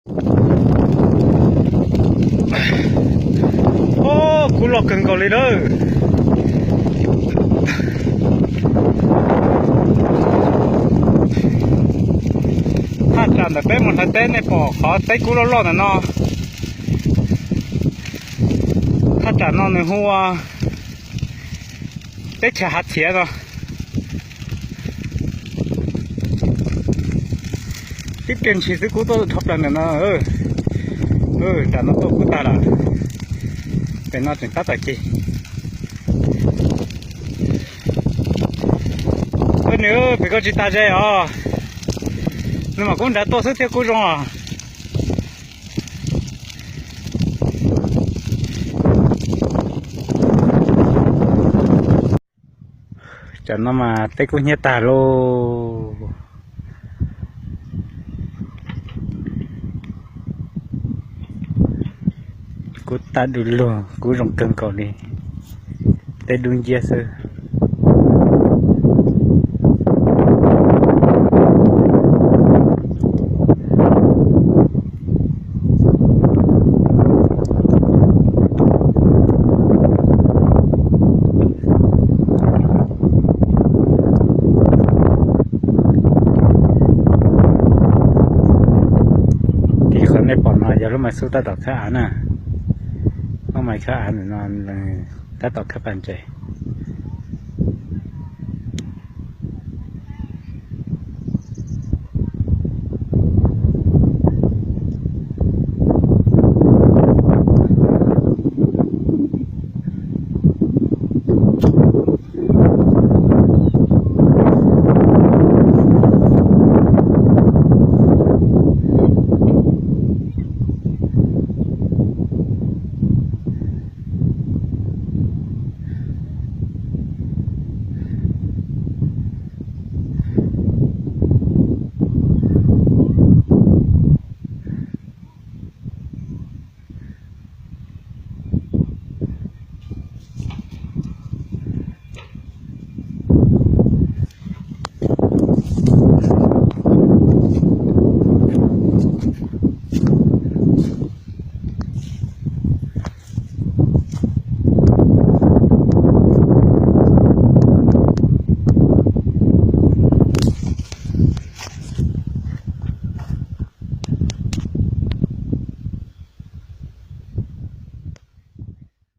Ob, kub loj kawg nkaus li lawm. Thaj tsam ntawm peb mus Hlawv teb nej pom qhov teb kub loj loj ntawm no. Thaj tsam no nws hu ua teb chaws Hav Txhiav no. Tib pliag ntshis xwb kub tuaj dhau plaws ntawm no. Nram no tuaj kub tag lawm. Pem no tseem tab tom cig. Nws pem koj tsis tas ze os. Nws mam kub nrad tuaj xwb thiaj kub zoo os. Tam no mas teb kub hnyiab tag lauj. Kub tag du lug, kub zoo kawg nkaus li. Teb dub nciab xwb. Tim qhov nej pom no yog lub mais xub tab tom khawb av na. Lub mais khawb av ntawm no tab tom khawb pas ntses.